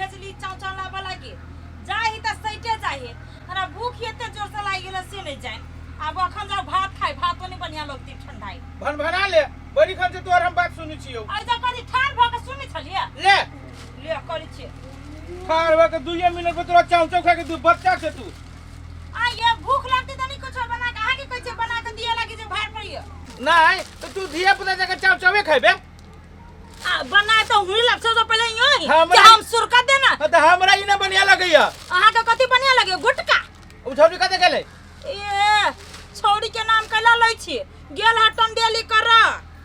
भेजली चाव चाव लाबऽ लागी जाही तऽ सैटे जाही। हमरा भूख एते जोर से लागि गेल से नहीं जाए। आब अखन जाओ भात खाइ, भातो नहीं बढ़िया लगती ठंडाई। भनभना ले बड़ी खन से तोहर हम बात सुनै छियौ। ऐसा करी ठाढ़ भऽ के सुनै छलियै। ले ले करै छियै। ठाढ़ भऽ के दुइये मिनट पर तोरा चाव चाव खा के दू बच्चा छै तू। आ ये भूख लगती तऽ नहीं कुछो बना के अहाँके कहै छियै बना के दिअ लागी जे भार पड़िय। नहीं तो तू धिया पुता जाके चाव चावे खेबे। आ बनाए तो हुई लग से पहले यो ही हमरा- कि हम सुरका देना। हाँ, तो हमरा ई ना बढ़िया लगैया। अहाँ के कथी बढ़िया लगे गुटका? उ छौरी कते गेलै? ए छौरी के नाम कैला लै छी, गेल ह टंडेली कर।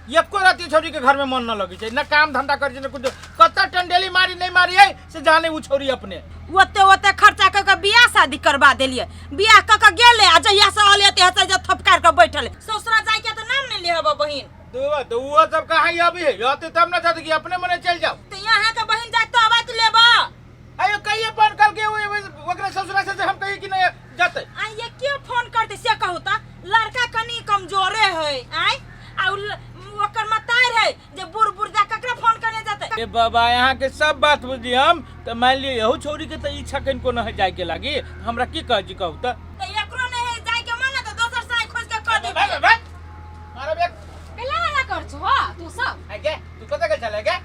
एको राति छौरी के घर में मन न लगै छै, न काम धंधा करै छै न कुछ। कत टंडेली मारी नहीं मारी है से जाने उ छौरी अपने। ओते ओते खर्चा क के बियाह शादी करवा देलिए, बियाह क के गेले आ जहिया से अले तहिया से जे थपकार के बैठल। ससुरा जाय के त नाम नहीं लेहब बहिन। तो तो वो सब कहाँ ही अभी है आते तब ना जाते कि अपने मने चल जाओ। तो यहाँ के बहिन जात तो आवाज लेबा। अयो कहिए फोन कर के वो ओकरा ससुरा से हम कहिए कि नहीं जाते। आ ये क्यों फोन करते से कहू त लड़का कनी कमजोरे है आय आ ओकर मतार है जे बुढ़ बुढ़ जा ककरा फोन करने जाते। ए बाबा यहाँ के सब बात बुझी हम तो मान लियो यहू छोरी के तो इच्छा कहीं को न है जाए के लागी, हमरा की कह जी कहू त? तो एकरो नहीं है जाए के मन त दोसर साई खोज के कर दे। भाग भाग मारो बे। केला हल्ला कर छो हा तू सब? आ गे तू कत गेल छले गे?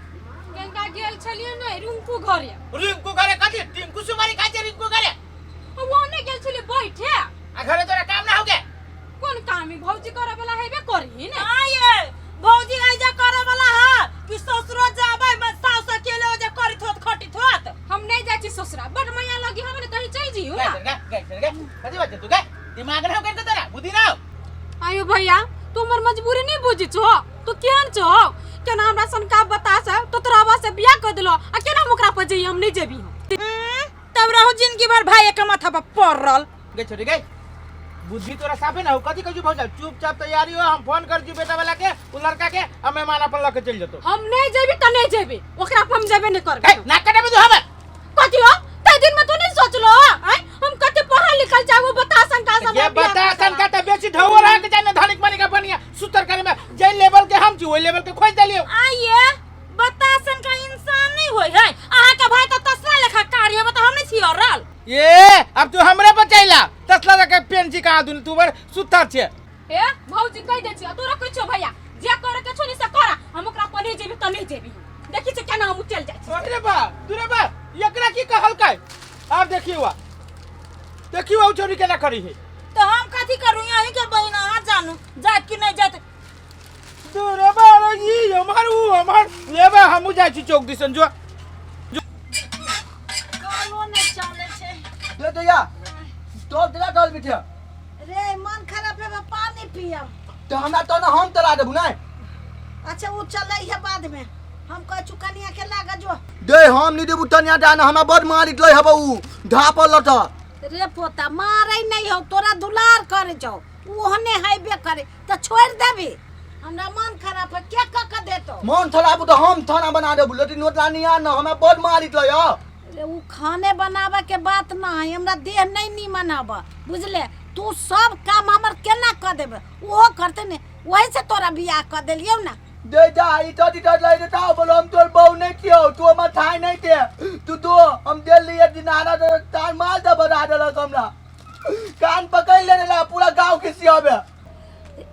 गंगा गेल छलिए नै रिंकू घरे। रिंकू घरे कथी? रिंकू सुमारी का छे रिंकू घरे? वो नै गेल छलिए बैठे। आ घरे तोरा काम ना हो गे? कोन काम है भौजी करे वाला हेबे करही ने। आ ये भौजी ऐजा करे वाला है कि ससुरो जाबे मैं सास अकेले हो जे करी थोत खटी थोत। हम नहीं जाय छी ससुरा, बड माया लगी हमने कहीं चल जियो ना। गे गे गे गे कथी बात छै तू गे? दिमाग ना हो के तोरा बुद्धि ना हो। आयो भैया तू हमर मजबूरी नहीं बुझी छो, तू केहन छो? केना हमरा सन का बता से तो तोरा आवाज से बियाह कर देलो आ केना हम ओकरा पर जइए? हम नहीं जेबी हम। तब रहू जिंदगी भर भाई के माथा पर पड़ल। गे छोरी गे बुद्धि तोरा साफे ना हो कथी कहू भौजा? चुपचाप तैयारी हो, हम फोन कर दी बेटा वाला के उ लड़का के आ मेहमान अपन लके चल जतो। हम नहीं जेबी त नहीं जेबी, ओकरा पर हम जेबे नहीं करबे। ए, नाक कटाबे तू हमर। कथी हो? ते दिन में तो नहीं सोचलो आय हम कते पढ़ल लिखल चाहबो बता सन का सब ये बता सन का त बेसी ढौआ रह के जाने धनिक मनी का बनिया सुतर करे में जे लेवल के हम छी ओइ लेवल के खोज देलियो। आइए बता सन का इंसान नहीं होय है, अहाँ के भाई त तसला लेखा कार्य है बता हम नहीं छी औरल। ए अब तू हमरे बचैला तसला के पेन छी कहाँ दुन तू बर सुतर छे। ए भौजी कह दे छी तोरा कहै छौ भैया जे करे के छौ नि से करा, हम ओकरा पर नहीं जेबी त नहीं जेबी। देखी छै केना हम चल जाइ छी। अरे बा तू रे बा एकरा की कहलकै? आब देखियो आ देखियो उ चोरी केना करी है। तो हम कथी करू यहीं के बहिन अहाँ जानू जात कि नहीं जात। तू रे बा रे ई हमर उ हमर लेबे हमहु जाइ छी चौक दिसन जो। कानो नहीं चले छे। दे दे या तोल देला डल बिठे। रे मन खराब है पानी पियम। तो हमरा तो ना हम तला देबू नै। अच्छा उ चलै है बाद में हम कह छु कनिया के लाग जो। दे हम नहीं देबू तनिया दान हमरा बड मारित लै हबो उ ढापल लट। रे पोता मारै नहीं हो तोरा दुलार करे छौ ओहने हैबे करे त छोड़ देबी। हमरा मन खराब है के क के देतो? मन खराब तो हम खाना बना देबू लेकिन नोट लानी आ ना हमरा बड मारित लै ह। रे उ खाने बनावे के बात ना है, हमरा देह नहीं नीमन हब बुझले। तू सब काम हमर केना क देबे? ओहो करते ने वही से तोरा बियाह क देलियौ ना। दे जा ई तो दी लै दे ता बोलो हम तोर बहु नहीं छियौ तू हमर थाई नहीं थे तू दो हम दे लिए दिनारा दे तार मार दे बना देलक हमरा कान पकड़ लेने ला पूरा गांव खिसियाबे।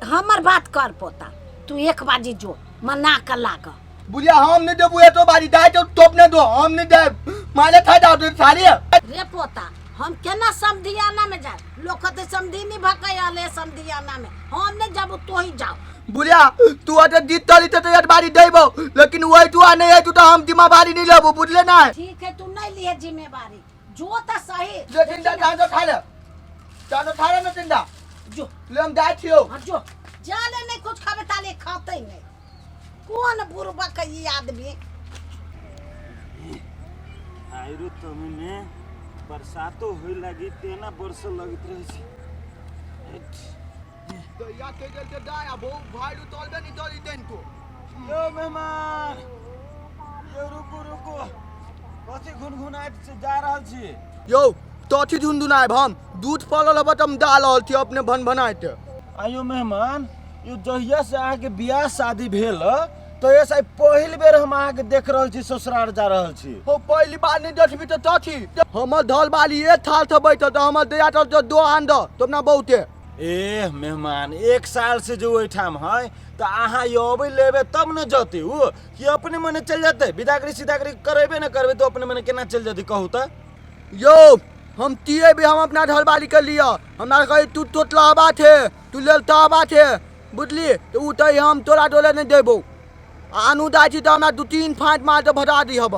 हमर बात कर पोता तू एक बाजी जो मना के लाग। बुढ़िया हम नहीं देबू एतो बारी दाय तो टोप ने दो हम नहीं देब मारे था जाओ तो सारी। रे पोता हम केना समधियाना में जाए? लोग कहते समधिनी भकै आले समधियाना में हम नहीं जाबू तो ही जाओ। बुढ़िया तू अटे जीत तली तो एक बारी देबो लेकिन वही तू आ नहीं है तू तो हम जिम्मेवारी नहीं लेबो बुझले ना। ठीक है तू नहीं लिए जिम्मेवारी जो तो सही। ले चिंता जान तो खा ले जान तो खा ले ना चिंता जो ले हम जाए छियो। हाँ जो जा ले नहीं कुछ खाबे ताले खाते नहीं। कौन बुढ़बा के ई आदमी? आइरो तमे में बरसातो होय लगी तेना बरस लगत रहे छै। दैया के गेल ते दाय आ बहु भाई रू तोलबे नहीं तोली देन को। यो मेहमान यो रुको रुको कथी घुनघुनाइत से जा रहल छी? यो तथी झुनझुनायब हम दूध पलल हब त हम डाल रहल छी अपने भन भनाइत। आयो मेहमान यो जहिया से अहाँके बियाह शादी भेल तो ये साहब पहिल बेर हम अहाँके देख रहल छी ससुरार जा रहल छी। हो पहली बार नहीं देखबी तो तथी हमर धल बाली एक थाल से बैठल तो हमर दया तो दो आन दो तो अपना बहुते। ए मेहमान 1 साल से जो ओहिठाम है तो अहाँ अबै लेबै तब न जते उ कि अपने मने चल जते? विदागरी सिदागरी करेबे न करबे तो अपने मने केना चल जते कहू त? यो हम तिये भी हम अपना धलबाली के लिया हमरा कहे तू तोतला बात है तू लेलता बात है बुझली तो उ तो हम तोरा डोले नहीं देबो। आनू दाई छी तो हमरा 2-3 फाँट मार के भरा दी हब।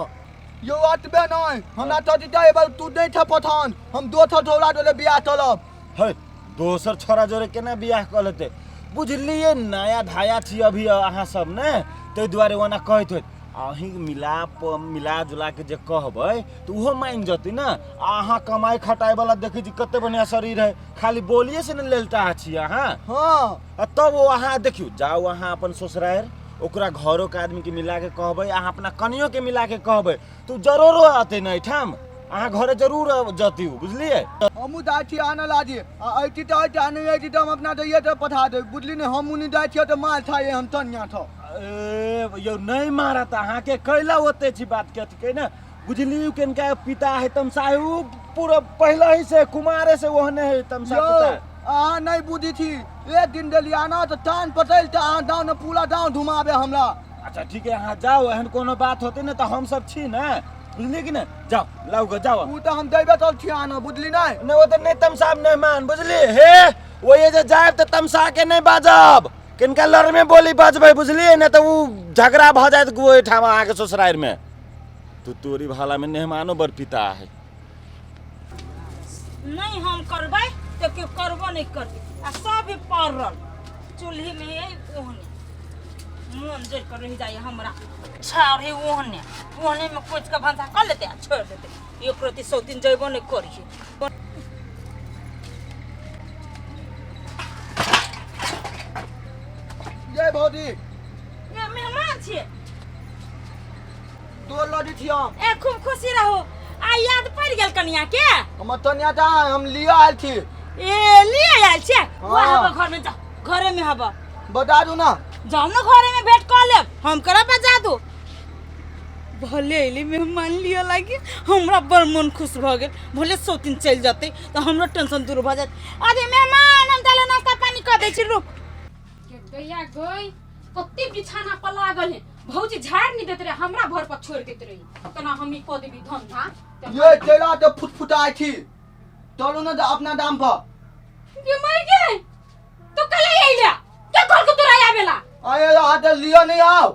यो अतबे नहीं हमरा तो दे एबर तू नहीं था पठान हम दो था थोड़ा डोले बियाह चलब। है दोसर छोरा जोरे केना बियाह कऽ लेते? बुझलिए नया धाया छी अभी अहाँ सब ने ताहि दुआरे ओना कहैत होइत। अहीं मिला जुला के जे कहबै तऽ ओहो मानि जतै ने। अहाँ कमाइ खटाइ वाला देखै छी कते बढ़िया शरीर है, खाली बोलिए से ने लेलता छी अहाँ। हाँ। आ तब ओ अहाँ देखियौ जाउ अहाँ अपन ससुरारि ओकरा घरो के आदमी के मिला के कहबै, अहाँ अपना कनियो के मिला के कहबै तऽ जरूरो अतै ने एहिठाम, अहाँ घरे जरूर जती, बुझलिए? हमहूँ जाइ छी आनऽ लाजी आ अयती तऽ अयती आ नहि अयती तऽ हम अपना दैये तऽ पठा देब, बुझली ने? हमहूँ नहि जाइ छियै तऽ मार खाइए हम तनिया थऽ। ए यौ नहि मारत अहाँके, कैला ओते छी बात के अथी के ने, बुझली? किनका पिता है तमसा उ पूरा पहले ही से कुमारे से ओहने है तमसा पिता। अहाँ नहीं बुझी छी, एक दिन देलिया ना तऽ टान पटैल तऽ अहाँ दाँव ने पूरा दाँव घुमाबे हमरा। अच्छा ठीक है अहाँ जाउ, एहन कोनो बात होते ने तऽ हम सब छी ने, बुझलिए कि ने? जाओ लाउ ग जाओ। उ तऽ हम देबे तब छी आना, बुझली नहीं? नहीं वो तऽ नहीं तमसाब नहीं मान, बुझली? हे वो ये जे जायब तऽ तमसा के नहीं बाजब, किनका लड़मे बोली बजबै, बुझलिए ने? तऽ उ झगड़ा भऽ जायत ओहिठाम अहाँके ससुरारि में। तू तोरी भाला में मेहमानो बड़ पिता है। नहीं हम करबै तऽ केओ करबो नहीं करतै आ सब भी पड़ल चूल्ही में ओहने मन जरि कऽ रहि जाइए हमरा। छाड़ है ओहने ओहने में कोचि कऽ भनसा कऽ लेतै आ छोड़ि देतै, एक रत्ती 100 दिन जयबो नहीं करिहे। जय भौजी। ये मेहमान छियै। दो लड़ी छी हम। ए खूब खुशी रहू। आ याद पड़ि गेल कनिया के? हमर तनिया ता हम लिअ आयल छी। ए लिअ आयल छियै? हाँ। वह हब घर में जाओ, घरे में हब। बता दू ना। जाओ ना घरे में भेंट कऽ लेब, हम करब बजा दू। भले अयली मेहमान लिअ लागी हमरा बड़ मन खुश भऽ गेल, भले 100 दिन चलि जेतै तऽ हमरो टेंशन दूर भऽ जायत। अरे मेहमान हम ताले नाश्ता पानी कऽ दै छी, रुक। गैया गई कते बिछाना पर लागल है, भौजी झाड़ नहीं देते रहे, हमरा घर पर छोड़ देते रहे, केना हम ई कऽ देबी धंधा। ये तेरा तो फुटफुटाइ छी, चलू ना अपना दाम पर। ये मर गए तो कल अइला क्या घर को तोरा आवेला? आये हाथ लियो नहीं आओ।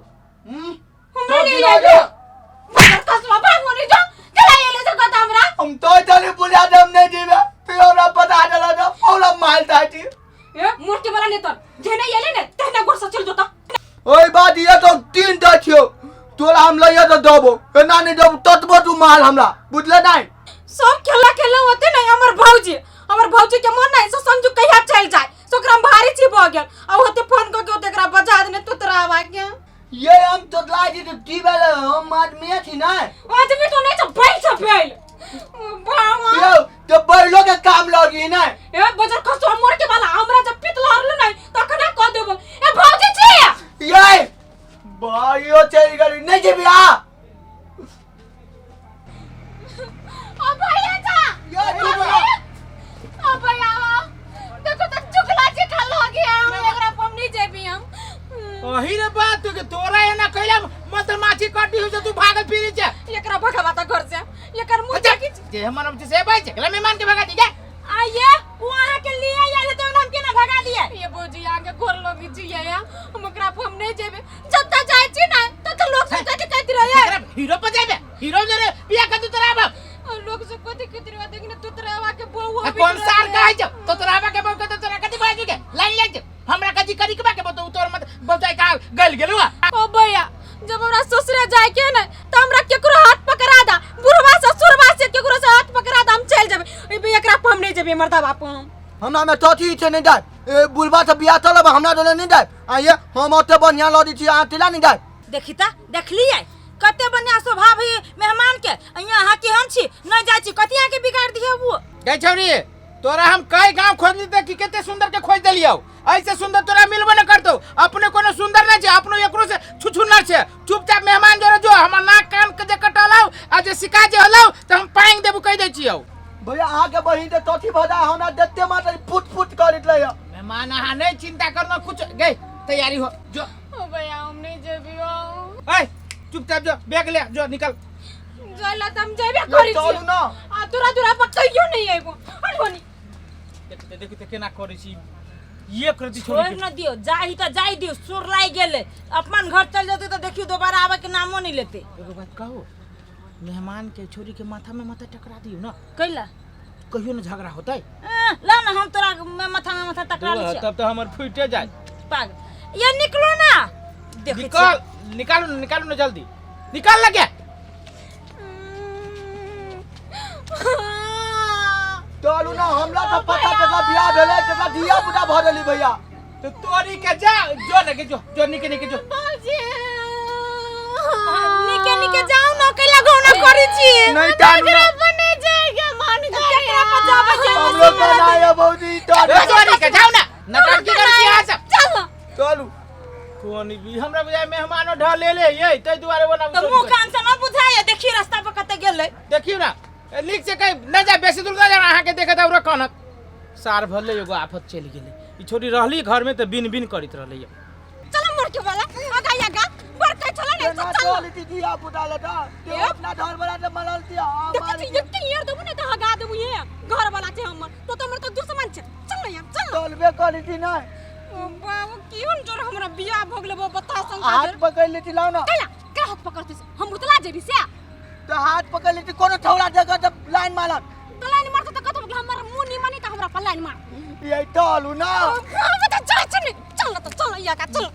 हमरा ले आवे मगर कसवा भाग होने जो कल अइले से कत हमरा। हम तो चली बुलिया दम नहीं जीवे, फिर हमरा पता चला था पूरा माल दाती। ए मूर्ति वाला नेता जेने अइले ने तेने गोर से चल जोता। ओई बात ये तो 3 दा छियो तोरा हम लइया तो दबो एना नहीं दबो ततबो तू माल हमरा, बुझले नहीं? सब खेला खेला होते नहीं हमर भौजी, हमर भौजी के मन नहीं सो संजू कहिया चल जाए सो ओकरा भारी छी भ गेल आ होते फोन क के होते एकरा बजा देने तोतरा आवा के। ये हम तोतला जी तो टी वाला हम आदमी छी ना। आदमी तो नहीं छ बैल छ बैल। बाबा। यो तो बैलो के काम लगी ना। ए बजर खसो मोर के वाला हमरा जब पित लहरल नहीं तखना क देबो। ए भौजी छी। ये भाइयो चल गेली नहीं जेबी आ। ओ भैया जा। ये तू बोला। ओ भैया देखो तो चुगला जी खा लगी हम एकरा पर नहीं जेबी हम। ओही रे बात के तोरा एना कैला मत माछी कटी हो तू भागल फिरी छे। एकरा भगावा त घर से एकर मुंह देखी जे हमर हम से बाई एकरा मेहमान के भगा दी के। आइए वो अहाँ के लिए आयल तो हम केना भगा दिए? ये भौजी आगे घर लगी छी या हम ओकरा पर हम नहीं जेबे, जब तक जाय छी ना तब तक लोग सब कथि कहत रहे। एकरा हीरो पर जाबे, हीरो जरे बियाह कर तू तोरा बाप। और लोग सब कथि कहत रहे देख ना तोतरावा के बहु आ कौन सार कहै छौ तोतरावा के बहु के तो तोरा कथि बाजू के लाइन लाइन छौ हमरा कथि करी के बा के बताऊ तोर मत बताई का गल गेलु आ। ओ भैया जब हमरा ससुरा जाय के ना त हमरा केकरो हाथ पकड़ा दा, बुढ़वा ससुरवा से केकरो से हाथ पकड़ा दा हम चल जेबे। ए भैया एकरा पर हम नहीं जेबे मर्दा बाप हम। हमरा में तथी छै नहीं जाय, ए बुढ़वा से बियाह चलब हमरा डोले नहीं जाय। आइए हम ओते बढ़िया लड़ी छी अहाँ तेला नहीं जाय। देखी त देखलिए कते बढ़िया स्वभाव है मेहमान के, अइया अहाँ केहन छी नहीं जाय छी कथी अहाँ के बिगाड़ दिए वो। गै छौरी तोरा हम कई गांव खोजली त की कते सुंदर के खोज देलियौ ऐसे सुंदर तोरा मिलबो न करतो। अपने कोनो सुंदर नहीं छे, अपनो एकरो से छुछुनर छे। चुपचाप मेहमान जोरे जो, हमर नाक कान के जे कटलौ आ जे सिका जे होलौ त हम पांग देबू कहि दै छियौ। भैया अहाँ के बहिन के तथी भजा हमरा देते मात्र फुट फुट करैत रहिया। मेहमान अहाँ नहीं चिंता करना कुछ, गई तैयारी हो जो। ओ भैया हम नहीं जेबियो। ऐ चुपचाप जो, बैग ले जो, निकल। जइला त हम जेबे करै चलू छी। ना। आ तोरा तोरा पर कहियो नहीं आइबो। हट बनी। देखते देखते केना करै छी, एक रति छोड़ छोड़ी न दियो, जाही त जाई दियो, सुर लागि गेलै। अपन घर चल जेतै त देखियो दोबारा आबे के नामो नहीं लेते। एगो बात कहू, मेहमान के छोरी के माथा में माथा टकरा दियो ना। कैला? कहियो न झगड़ा होतै। ला ना हम तोरा में माथा में माथा टकरा लै छियै। तब तो हमर फूटे जाए। पागल ये निकलो ना, देखै छियै। निकल, निकालू ना, निकालू ना जल्दी निकाल लगे। चलू ना, हमरा तऽ पता जकरा बियाह भेलै तकरा धिया पुता भऽ गेली भैया। तो तोरी के जा जो लगे जो, जो निके निके जो। बाबूजी निके निके जाओ ना, कैला गौना करै छी। नहीं टानू ना। बने जाएगा मान केकरा पर जाबै छै? हम लोग के ना है भौजी। ए, तोरी के जाओ ना, नटंकी करै छी अहाँ सब। चल ना। चलू। कोन भी हमरा बुझाय मेहमानो ढ ले ले ये तै दुआरे बना। तऽ मुँह कान से न बुझाय, देखियो रास्ता पर कतऽ गेलै। देखियो ना, ए, नीक से कहीं न जा, बेसी दूर न जा, अहाँ के देखत और कनक सार भले एगो आफत चलि गेलै। ई छोरी रहली घर में त बिन बिन करैत रहलै। चल मोर के वाला आगा आगा बड़का चल ना। केना चल। चल धिया पुता लगा ते अपना घर वाला ते मरल दिया। देखै छी एक यार देबू ने त हगा देबू। ये घर वाला छै हमर, तो तो हमर तो दुश्मन छै। चल ना यार, चल ना। चलबे करी थी ना। ओ बाबू केहन जोर हमरा बियाह भऽ गेलै बता संग। हाथ पकड़ लेती, लाओ ना। कैला का हाथ पकड़ते से हम उतला जेबी से? तो हाथ पकड़ लेती, कोनो ठौरा जगह त लाइन मारत। तो लाइन मारत त कतौ हमर मुंह नहीं मानी त हमरा पर लाइन मार। ये चलू ना। बाबू त चल चल चल त चल या का चल।